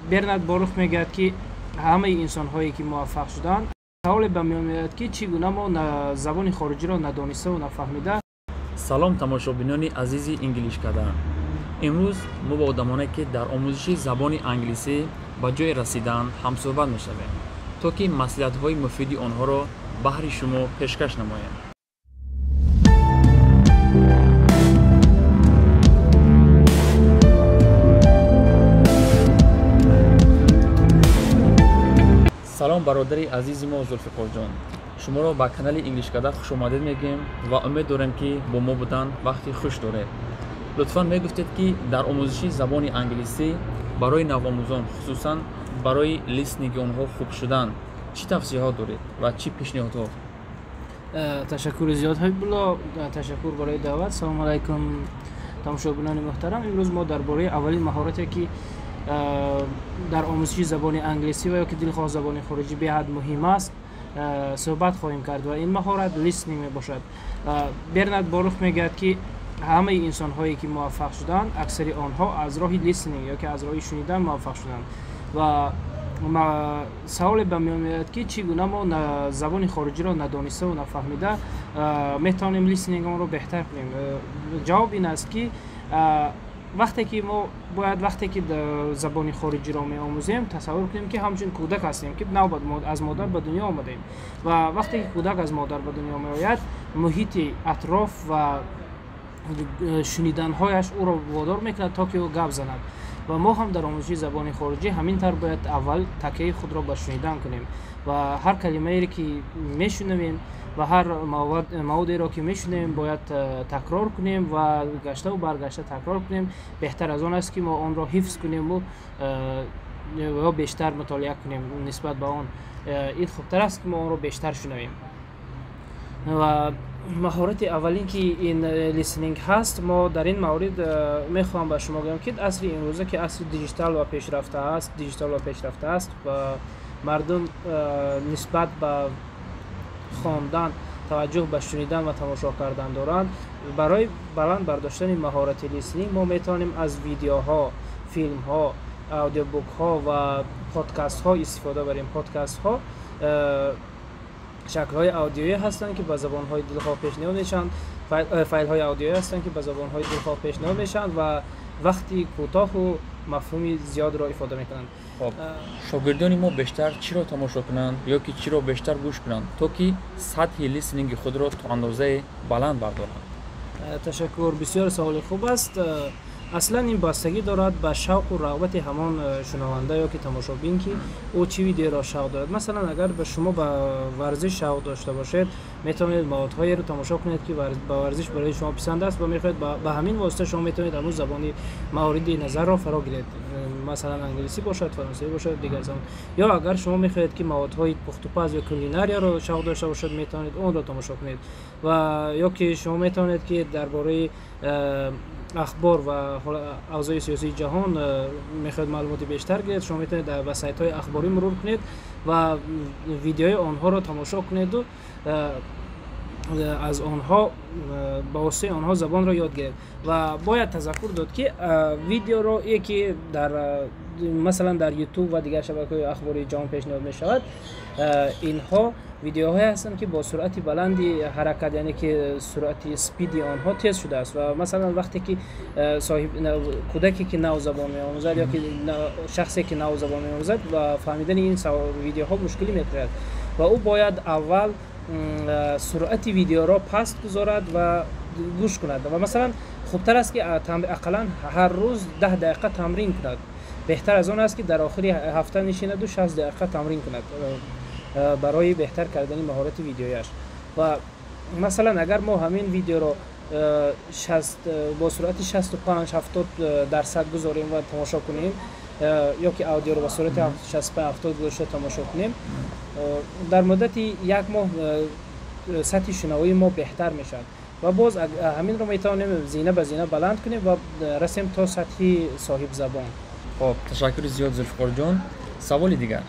Бернард Борух мегӯяд, ки ҳамаи инсонҳое, ки муваффақ шуданд, саволе ба миён меояд, ки чӣ гуна мо забони хориҷиро надониставу нафаҳмида. Салом, тамошобинони азизи Инглишкада. Имрӯз мо бо одамоне, ки дар омӯзиши забони англисӣ ба ҷое расидаанд, ҳамсӯҳбат мешавем, то ки маслиҳатҳои муфиди онҳоро баҳри шумо пешкаш намоем. Салом, бародари азизи мо Зулфиқорҷон, шуморо ба канали Инглишкада хушомадед мегӯем ва умед дорем, ки бо мо будан вақти хуш доред. Лутфан мегуфтед, ки дар омӯзиши забони англисӣ барои навомӯзон, хусусан барои listening и онҳо хуб шудан, чӣ тавсияҳо доред ва чӣ пешниҳодҳо? Ташаккури зиёд, Ҳабибулло, ташаккур барои даъват. Салому алайкум, тамошобинони муҳтарам. Имрӯз мо дар бораи аввалин маҳорате, ки дар омӯзиши забони англисӣ ва ё ки дилхоҳ забони хориҷӣ беҳад муҳим аст, суҳбат хоҳем кард ва ин маҳорат listening мебошад. Бернард Борух мегӯяд, ки ҳамаи инсонҳое, ки муваффақ шуданд, аксари онҳо аз роҳи listening ё ки аз роҳи шунидан муваффақ шуданд. Ва саволе ба миён меояд, ки чӣ гуна мо забони хориҷиро надониставу нафаҳмида метавонем listening онро беҳтар кунем. Ҷавоб ин аст, ки вақте ки мо бояд, вақте ки забони хориҷиро меомӯзем, тасаввур кунем, ки ҳамчун кӯдак ҳастем, ки нав аз модар ба дунё омадаем. Ва вақте ки кӯдак аз модар ба дунё меояд, муҳити атроф ва шуниданҳояш ӯро водор мекунад, то ки ӯ гап занад. Ва мо ҳам дар омӯзиши забони хориҷӣ ҳамин тавр бояд аввал такяи худро ба шунидан кунем ва ҳар калимаере, ки мешунавем, ва ҳар маводеро, ки мешунавем, бояд такрор кунем ва гаштаву баргашта такрор кунем. Беҳтар аз он аст, ки мо онро ҳифз кунему ё бештар мутолиа кунем нисбат ба он. Ин хубтар аст, ки мо онро бештар шунавем. Ва маҳорати аввалин, ки ин listening ҳаст, мо дар ин маврид мехоҳам ба шумо гӯям, ки асри имрӯза, ки асри диҷитал ва пешрафта аст, диҷитал ва пешрафта аст ва мардум нисбат ба хондан таваҷҷӯҳ ба шунидан ва тамошо кардан доранд. Барои баланд бардоштани маҳорати listening мо метавонем аз видеоҳо, филмҳо, аудиобукҳо ва подкастҳо истифода барем. Подкастҳо шаклҳои аудиоӣ ҳастанд, ки ба забонҳои дилхоҳ пешниҳод мешаванд, файлҳои аудиоӣ ҳастанд, ки ба забонҳои дилхоҳ пешниҳод мешаванд ва вақти кӯтоҳу мафҳуми зиёдро ифода мекунанд. Хоб, шогирдони мо бештар чиро тамошо кунанд ё ки чиро бештар гӯш кунанд, то ки сатҳи listening и худро то андозае баланд бардоранд? Ташаккур, бисёр саволи хуб аст. Аслан ин бастагӣ дорад ба шавқу рағбати ҳамон шунаванда ё ки тамошобин, ки ӯ чӣ видеоро шавқ дорад. Масалан, агар ба шумо ба варзиш шавқ дошта бошед, метавонед маводҳоеро тамошо кунед, ки ба варзиш барои шумо писанд аст ва мехоҳед. Ба ҳамин восита шумо метавонед ҳамун забони мавриди назарро фаро гиред, масалан, англисӣ бошад, фаронсавӣ бошад, дигар забон. Ё агар шумо мехоҳед, ки маводҳои пухтупаз ё кулинарияро шавқ дошта бошад, метавонед онро тамошо кунед. Ва ё ки шумо метавонед, ки дар бораи ахбор ва авзои сиёсии ҷаҳон мехоҳед маълумоти бештар гиред, шумо метавонед ба сайтҳои ахборӣ мурур кунед ва видеои онҳоро тамошо кунеду аз онҳо, ба воситаи онҳо забонро ёд гиред. Ва бояд тазаккур дод, ки видеоро, ки дар, масалан, дар Ютуб ва дигар шабакаҳои ахбории ҷаҳон пешниҳод мешавад, инҳо видеоҳое ҳастанд, ки бо суръати баланди ҳаракат, яъне ки суръати speed и онҳо тез шудааст. Ва масалан, вақте ки соҳиб кӯдаке, ки нав забон меомӯзад, ё ки шахсе, ки нав забон меомӯзад, ва фаҳмидани ин видеоҳо мушкилӣ мекунад ва ӯ бояд аввал суръати видеоро паст гузорад ва гӯш кунад. Ва масалан, хубтар аст, ки ақаллан ҳар рӯз 10 дақиқа тамрин кунад. Беҳтар аз он аст, ки дар охири ҳафта нишинаду 60 дақиқа тамрин кунад барои беҳтар кардани маҳорати видеояш. Ва масалан, агар мо ҳамин видеоро бо суръати 65-70% гузорем ва тамошо кунем, ё ки аудиоро ба суръати 65-70 гузошта тамошо кунем, дар муддати як моҳ сатҳи шунавоии мо беҳтар мешавад. Ва боз ҳаминро метавонем зина ба зина баланд кунем ва расем то сатҳи соҳибзабон. Хоб, ташаккури зиёд, Зулфиқорҷон. Саволи дигар: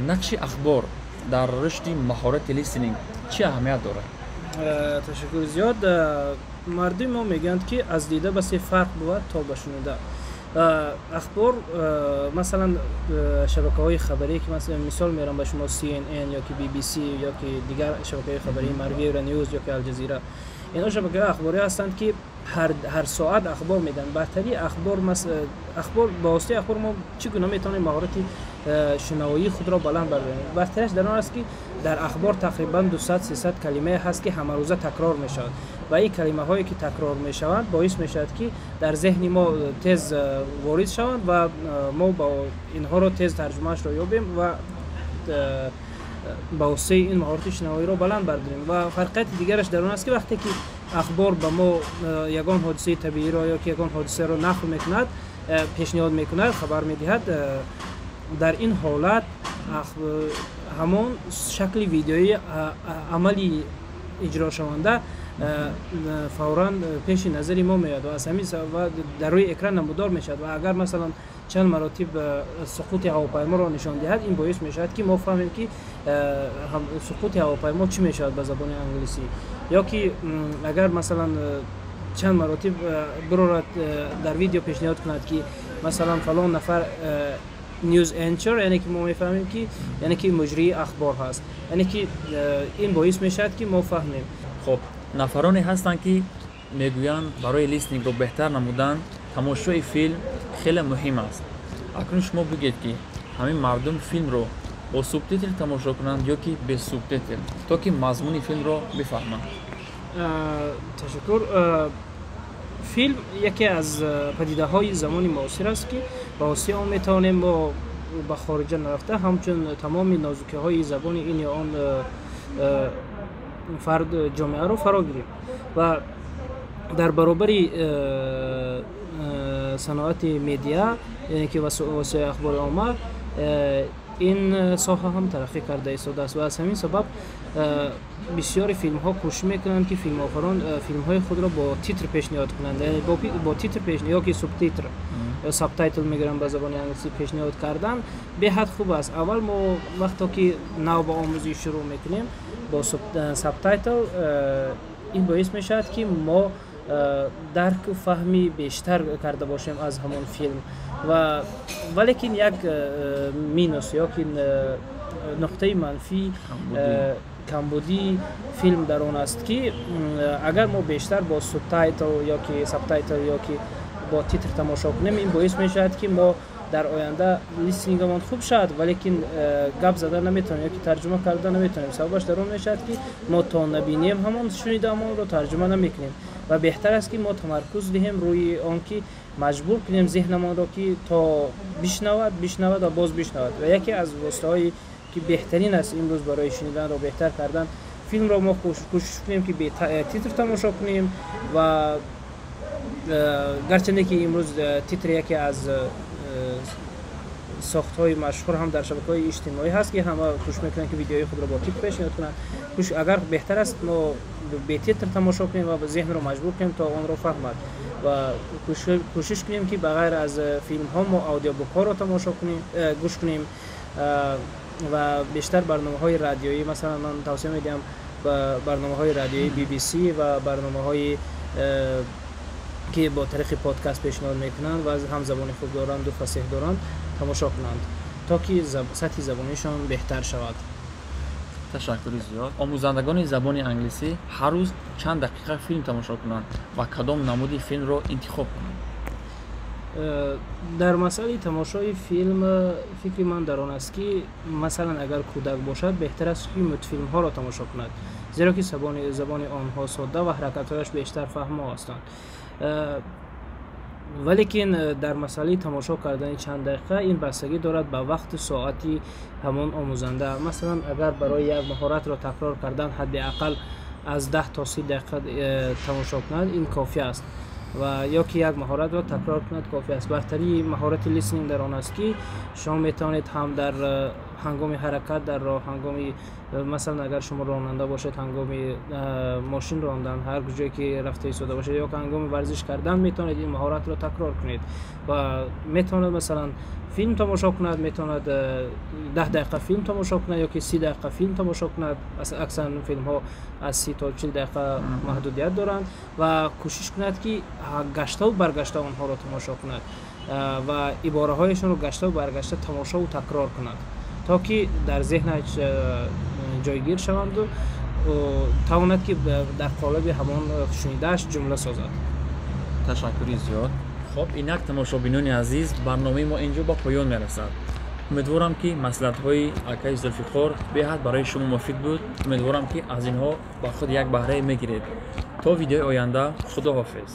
нақши ахбор дар рушди маҳорати listening чӣ аҳамият дорад? Ташаккури зиёд. Мардуми мо мегӯянд, ки аз дида басе фарқ бувад то ба шунида. Ахбор, масалан, шабакаҳои хабарӣ, ки масалан мисол меорам ба шумо, CNN ё ки BBC ё ки дигар шабакаҳои хабарии маъруфи Euronews ё ки Алҷазира, инҳо шабакаҳои ахборӣ ҳастанд, ки ҳар соат ахбор медиҳанд. Бартарии ахбор, ахбор, ба воситаи ахбор мо чӣ гуна метавонем маҳорати шунавоии худро баланд бардорем? Бартариаш дар он аст, ки дар ахбор тақрибан 200-300 калимае ҳаст, ки ҳамарӯза такрор мешавад, ва ин калимаҳое, ки такрор мешаванд, боис мешавад, ки дар зеҳни мо тез ворид шаванд ва мо ба инҳоро тез тарҷумаашро ёбем ва ба воситаи ин маҳорати шунавоиро баланд бардорем. Ва фарқияти дигараш дар он аст, ки вақте ки ахбор ба мо ягон ҳодисаи табииро ё ки ягон ҳодисаро нақл мекунад, пешниҳод мекунад, хабар медиҳад, дар ин ҳолат ҳамон шакли видеои амали иҷрошаванда фавран пеши назари мо меояд ва аз ҳамин сабаб дар рӯи экран намудор мешавад. Ва агар, масалан, чанд маротиб суқути ҳавопайморо нишон диҳад, ин боис мешавад, ки мо фаҳмем, ки суқути ҳавопаймо чӣ мешавад ба забони англисӣ. Ё ки агар, масалан, чанд маротиб бирорад, дар видео пешниҳод кунад, ки масалан фалон нафар news anchor, яъне ки мо мефаҳмем, ки яъне ки муҷрии ахбор ҳаст, яъне ки ин боис мешавад, ки мо фаҳмем. Хоб, нафароне ҳастанд, ки мегӯянд, барои listening ро беҳтар намудан тамошои филм хеле муҳим аст. Акнун шумо бигӯед, ки ҳамин мардум филмро бо субтитр тамошо кунанд ё ки бе субтитр, то ки мазмуни филмро бифаҳманд? Ташаккур. Филм яке аз падидаҳои замони муосир аст, ки ба воситаи он метавонем мо ба хориҷа нарафта, ҳамчун тамоми нозукиҳои забони ин ё он фард, ҷомеаро фаро гирем. Ва дар баробари саноати медиа, яъне ки воситаи ахбори омма, ин соҳа ҳам тараққӣ карда истодааст. Ва аз ҳамин сабаб бисёри филмҳо кӯшиш мекунанд, ки филмофарон филмҳои худро бо титр пешниҳод кунанд, яъне бо титр ё ки субтитр ё subtitle мегӯянд ба забони англисӣ, пешниҳод кардан беҳад хуб аст. Аввал мо вақто ки нав ба омӯзиш шурӯъ мекунем бо subtitle, ин боис мешавад, ки мо дарку фаҳми бештар карда бошем аз ҳамон филм. Ва валекин як минус ё ки нуқтаи манфӣ, камбудии филм дар он аст, ки агар мо бештар бо subtitle ё ки subtitle ё ки бо титр тамошо кунем, ин боис мешавад, ки мо дар оянда listening амон хуб шавад, валекин гап зада наметавонем ё ки тарҷума карда наметавонем. Сабабаш дар он мешавад, ки мо то набинем ҳамон шунидаамонро, тарҷума намекунем. Ва беҳтар аст, ки мо тамаркуз диҳем рӯи он, ки маҷбур кунем зеҳнамонро, ки то бишнавад, бишнавад ва боз бишнавад. Ва яке аз воситаҳое, ки беҳтарин аст имрӯз барои шуниданро беҳтар кардан, филмро мо кӯшиш кунем, ки бе титр тамошо кунем. Ва гарчанде ки имрӯз титр яке аз сохтҳои машҳур ҳам дар шабакаҳои иҷтимоӣ ҳаст, ки ҳама кӯшиш мекунанд, ки видеои худро бо титр пешниҳод кунанд, агар беҳтар аст, мо бе титр тамошо кунем ва зеҳнро маҷбур кунем, то онро фаҳмад. Ва кӯшиш кунем, ки ба ғайр аз филмҳо мо аудиобукҳоро тамошо кунем, гӯш кунем ва бештар барномаҳои радиоӣ. Масалан, ман тавсия медиҳам ба барномаҳои радиоии BBC ва барномаҳои, ки бо тариқи подкаст пешниҳод мекунанд ва ҳам забони хуб доранду фасеҳ доранд, тамошо кунанд, то ки сатҳи забонишон беҳтар шавад. Ташаккури зиёд. Омӯзандагони забони англисӣ ҳар рӯз чанд дақиқа филм тамошо кунанд ва кадом намуди филмро интихоб кунанд? Дар масъалаи тамошои филм фикри ман дар он аст, ки масалан, агар кӯдак бошад, беҳтар аст, ки мультфилмҳоро тамошо кунад, зеро ки забони онҳо содда ва ҳаракатҳояш бештар фаҳмо ҳастанд. Валекин дар масъалаи тамошо кардани чанд дақиқа, ин бастагӣ дорад ба вақту соати ҳамон омӯзанда. Масалан, агар барои як маҳоратро такрор кардан ҳадди ақал аз 10 то 30 дақиқа тамошо кунад, ин кофӣ аст. Ва ё ки як маҳоратро такрор кунад, кофӣ аст. Бартарии маҳорати listening дар он аст, ки шумо метавонед ҳам дар ҳангоми ҳаракат дар роҳ, ҳангоми, масалан, агар шумо ронанда бошед, ҳангоми мошин рондан, ҳар ҷое ки рафта истода бошед, ё ҳангоми варзиш кардан метавонед ин маҳоратро такрор кунед. Ва метавонад, масалан, филм тамошо кунад, метавонад 10 дақиқа филм тамошо кунад ё ки 30 дақиқа филм тамошо кунад. Аксаран филмҳо аз 30 то 40 дақиқа маҳдудият доранд. Ва кӯшиш кунад, ки гаштаву баргашта онҳоро тамошо кунад. Ва ибораҳояшонро гаштаву баргашта тамошову такрор кунад, то ки дар зеҳнаш ҷойгир шаванду тавонад, ки дар қолаби ҳамон шунидааш ҷумла созад. Ташаккури зиёд. Хоб, инак, тамошобинони азиз, барномаи мо инҷо ба поён мерасад. Умедворам, ки маслиҳатҳои акаи Зулфиқор беҳад барои шумо муфид буд. Умедворам, ки аз инҳо ба худ як баҳрае мегиред. То видеои оянда, худо ҳофиз.